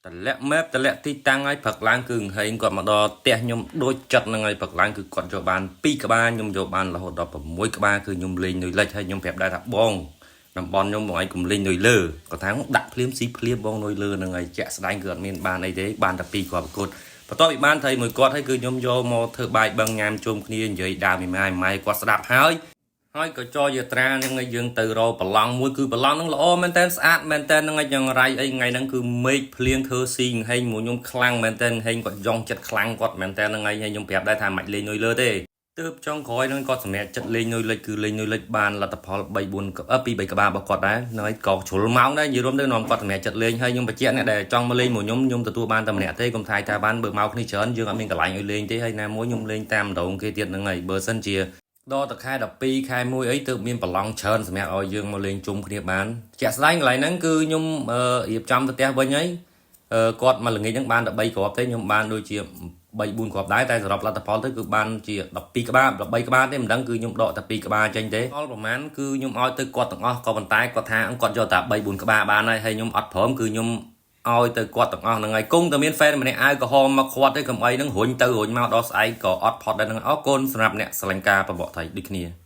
តម្លាក់ map តម្លាក់ទីតាំងឲ្យព្រឹកឡើងគឺហែងគាត់មកដល់ផ្ទះខ្ញុំដូចចិត្តហ្នឹងហើយព្រឹកឡើងគឺគាត់យកបាន2ក្បាលខ្ញុំយកបានរហូតដល់6ក្បាលគឺខ្ញុំលេងនុយលិចហើយខ្ញុំប្រាប់ដែរថាបងតំបន់ខ្ញុំបងឯងកុំលេងនុយលើគាត់ថាដាក់ភ្លាមស៊ីភ្លាមបងនុយលើហ្នឹងហើយជាក់ស្ដែងគឺអត់មានបានអីទេបានតែ2គ្រាប់គត់បន្ទាប់ពីបានត្រីមួយគាត់ហើយគឺខ្ញុំយកមកធ្វើបាយបឹងញ៉ាំជុំគ្នានិយាយដើមម៉ាយម៉ាយគាត់ស្ដាប់ហើយ ហើយក៏ចយាត្រាហ្នឹងឲ្យយើងទៅរកប្រឡងមួយគឺប្រឡងហ្នឹងល្អមែនតើស្អាតមែនតើហ្នឹងឲ្យយ៉ាងរៃអីថ្ងៃហ្នឹងគឺមេឃភ្លៀងធ្វើស៊ីហេងមួយខ្ញុំខ្លាំងមែនតើហេងគាត់យ៉ងចិត្តខ្លាំងគាត់មែនតើហ្នឹងហើយខ្ញុំប្រាប់ដែរថាមិនលេងនុយលើទេទើបចុងក្រោយហ្នឹងគាត់សម្រាប់ចិត្តលេងនុយលិចគឺលេងនុយលិចបានលទ្ធផល3 4 2 3ក្បាលរបស់គាត់ដែរហ្នឹងហើយក៏ជ្រុលម៉ោងដែរនិយាយរួមទៅនាំគាត់សម្រាប់ចិត្តលេងហើយខ្ញុំបញ្ជាក់អ្នកដែលចង់មកលេងមួយខ្ញុំខ្ញុំទទួលបានតែម្នាក់ទេកុំថាយថាបានបើមកគ្នាច្រើនយើងអត់មានកន្លែងឲ្យលេងទេហើយណាមួយខ្ញុំលេងតាមដងគេទៀតហ្នឹងហើយបើសិនជា ដល់តែខែ12ខែ1អីទើបមានប្រឡងច្រើនសម្រាប់ឲ្យយើងមកលេងជុំគ្នាបានជាក់ស្ដែងកន្លែងហ្នឹងគឺខ្ញុំរៀបចំទៅផ្ទះវិញហើយគាត់មកល្ងាចហ្នឹងបានតែ3គ្រាប់ទេខ្ញុំបានដូចជា3 4គ្រាប់ដែរតែសរុបលទ្ធផលទៅគឺបានជា12ក្បាល13ក្បាលទេមិនដឹងគឺខ្ញុំដកតែ2ក្បាលចេញទេផលប្រហែលគឺខ្ញុំឲ្យទៅគាត់ទាំងអស់ក៏ប៉ុន្តែគាត់ថាគាត់យកតែ3 4ក្បាលបានហើយហើយខ្ញុំអត់ព្រមគឺខ្ញុំឲ្យទៅគាត់ទាំងអស់ហ្នឹងហើយគង់តែមាន fan ម្នាក់អាវក្រហមមកខាត់ទេកុំអីហ្នឹងរុញទៅរុញមកដល់ស្អែកក៏អត់ផុតដែរហ្នឹងអរគុណសម្រាប់អ្នកស្រឡាញ់ការបបកថៃដូចគ្នា។